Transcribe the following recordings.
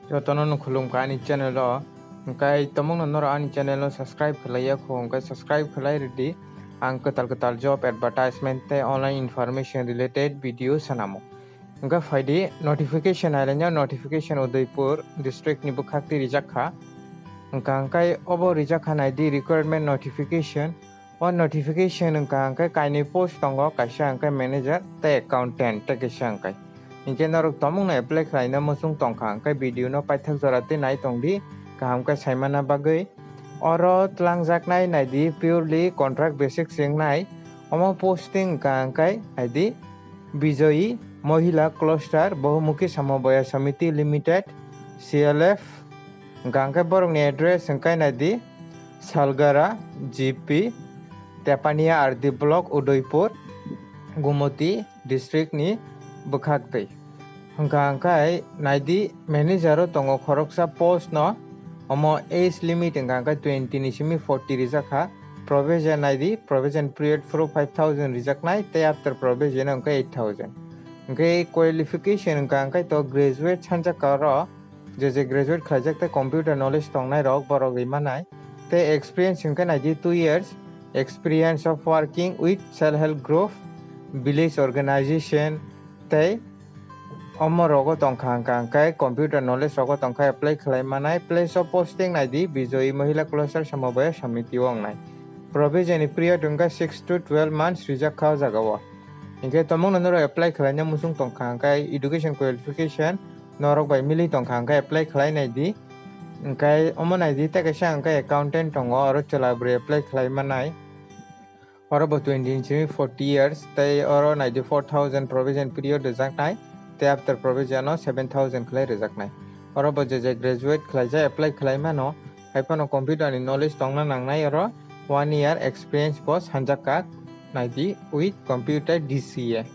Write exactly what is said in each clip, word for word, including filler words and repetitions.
Jotono no khulumkha ani channel o. Hwnkhe tomongno norok ani channel no subscribe khlaiya kho, hwnkhe subscribe khlai rwdi. Ang kwtal kwtal job advertisement tei online information related video swnamo. Hwnkhe phaidi notification nailaina, notification Udaipur district ni bwkhak twi rijak kha. Hwnkha hwnkhe obo rijak kha naidi requirement notification. O notification hwnkha hwnkhe kainwi post tongo, kaisa hwnkhe manager tei accountant tei kaisa hwnkhe. Hinkhe norok tomongno apply khlaina muchung tongkha hwnkhe video no paithak jora twi nai tongdi kaham khe saimana bagwi. Oro twlangjaknai naidi purely contract basis se wngnai. Omo posting hwnkha hwnkhe naidi Bijoyi Mohila Cluster Bahumukhi Samoboya Samiti Limited, C L F. Hwnkha hwnkhe borokni address hwnkhe naidi Salgara, G P, Tepania R D Block, Udaipur, Gumoti district ni bwkhak twi. Hwnkha hwnkhe naidi manager o tongo khoroksa post no, omo age limit hwnkha hwnkhe twenty ni simi forty rijak kha. Probation naidi, probation period phuru five thousand rijaknai tei after probation hwnkhe eight thousand. Hwnkhe qualification hwnkha hwnkhe to graduate sanjak kha oro, je je graduate khlaijak tei computer knowledge tongnai rok borok ri manai. Tei experience hwnkhe naidi two years experience of working with self help group, village organization tei omo rogo tongkha hwnkha hwnkhe computer knowledge rogo tongkha apply khlai manai. Place of posting naidi Bijoyi Mohila Cluster Samoboya Samiti o wngnai. Probation ni period hwnkhe six to twelve months rijak kha o jaga o. Hinkhe tomongno norok apply khlaina muchung tongkha hwnkhe education qualification norok bai mili tongkha hwnkhe apply khlai naidi. Hwnkhe omo naidi tei kaisa hwnkhe accountant tongo, oro chwla bwrwi apply khlai manai. Oro bo twenty ni simi forty years tei oro naidi four thousand probation period rijaknai tei after probation no seven thousand khlai rijaknai. Oro bo je je graduate khlaijak apply khlai mano, hai phano computer ni knowledge tongna nangnai oro. One year experience bo sanjak kha naidi with computer D C A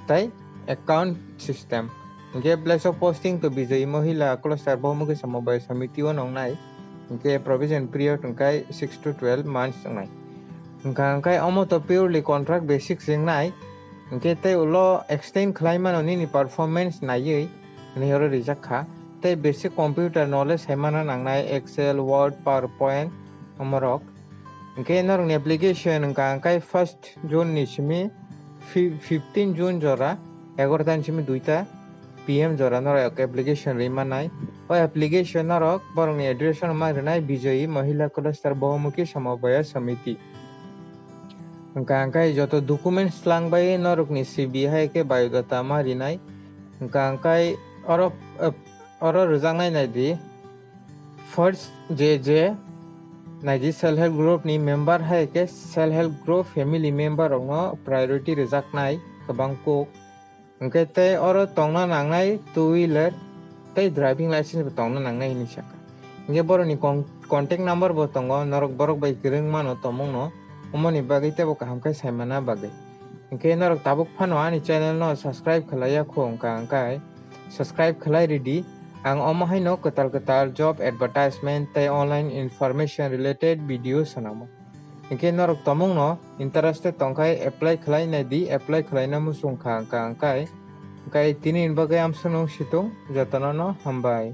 tei account system. Hwnkhe place of posting to Bijoyi Mohila Cluster Bahumukhi Samoboya Samiti o nongnai. Hwnkhe probation period hwnkhe six to twelve months wngnai. Hwnkha hwnkhe omo to purely contract basis se wngnai. Hwnkhe tei ulo extend khlai mano nini performance naiwi hinwi oro rijak kha. Tei basic computer knowledge hai mano nangnai, Excel, Word, PowerPoint omorok. Hwnkhe norokni application hwnkha hwnkhe first June ni simi fi-, fifteen June jora egarota ni simi duita P M jora norok application ri manai. O application norok borokni address no ma rinai Bijoyi Mohila Cluster Bahumukhi Samoboya Samiti. Hwnkha hwnkhe joto documents twlang bai norokni C V hai khe biodata ma rinai. Hwnkha hwnkhe oro, oro rwjaknai naidi. First je je naidi self help group ni member hai khe self help group family member rokno priority rwjaknai kwbang kuk. Hwnkhe tei oro tongna nangnai two wheeler tei driving license bo tongna nangnai hinwi sakha. Hwnkhe borokni con-, contact number bo tongo, norok borok bai kwrwng mano tomungno, omoni bagwi teibo kaham khe saimana bagwi. Hwnkhe norok tabuk phano ani channel no subscribe khlaiya kho wngkha hwnkhe subscribe khlai ridi. Ang omo haino kwtal kwtal job advertisement tei online information related video swnamo. Hwnkhe norok tomungno interested tongkhai apply khlai naidi, apply khlaina muchung kha wngkha hwnkhe, hwnkhe tini ni bagwi amsonong situng jotono no hambai.